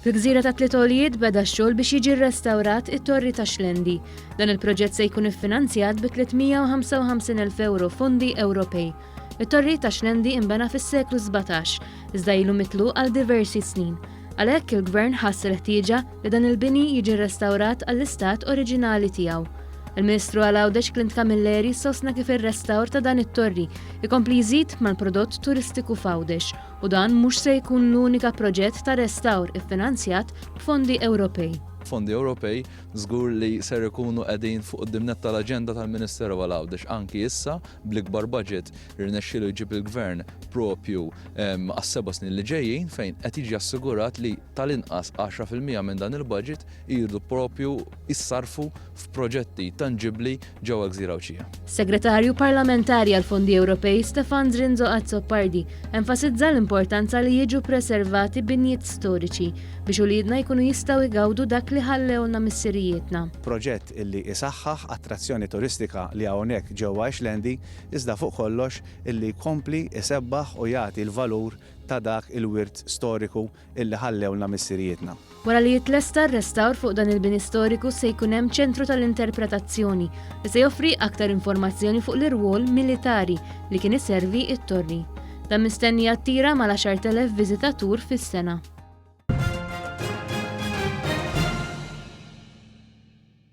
Fil-gżira ta' Tliet Għoljiet beda x-xogħol biex jiġi rrestawrat it-Torri ta' Xlendi. Dan il-proġett se jkun iffinanzjat bi 355,000 ewro fondi Ewropej. It-Torri ta' Xlendi inbena fis-seklu 17, iżda ilu mitluq għal diversi snin. Għalhekk il-Gvern ħass il-ħtieġa li dan il-bini jiġi rrestawrat għall-istat oriġinali tiegħu. Il-Ministru għal Għawdex Clint Camilleri sostna kif ir-restawr ta' dan it-torri ikompli jżid mal-prodott turistiku f'Għawdex u dan mhux se jkun l-unika proġett ta' restawr iffinanzjat b'fondi Ewropej. Fondi Ewropej żgur li ser ikunu qegħdin fuq quddiem nett tal-aġenda tal-Ministeru għal Għawdex anki issa bl-ikbar budget li rnexxielu jġib il-Gvern propju għas-seba' snin li ġejjin fejn qed jiġi assigurat li tal-inqas 10% minn dan il-budget iridu propju jissarrfu f'proġetti tanġibbli ġewwa l-gżira Għawdxija. Segretarju Parlamentari għall-Fondi Ewropej Stefan Zrinzo Azzopardi enfasizza l-importanza li jiġu preservati binjiet storiċi biex uliedna jkunu jistgħu jgawdu dak li ħallewlna missirijietna. Proġett illi isaħħaħ attrazzjoni turistika li hawnhekk ġewwa Ixlendi iżda fuq kollox illi jkompli jsebbaħ u jagħti l-valur ta' dak il-wirt storiku illi ħallewlna missirijietna. Wara li jitlesta r-restawr fuq dan il-bini storiku se jkun hemm ċentru tal-interpretazzjoni li se joffri aktar informazzjoni fuq l-irwol militari li kien iservi t-torri. Dan mistenni jattira mal-10,000 viżitatur fis-sena.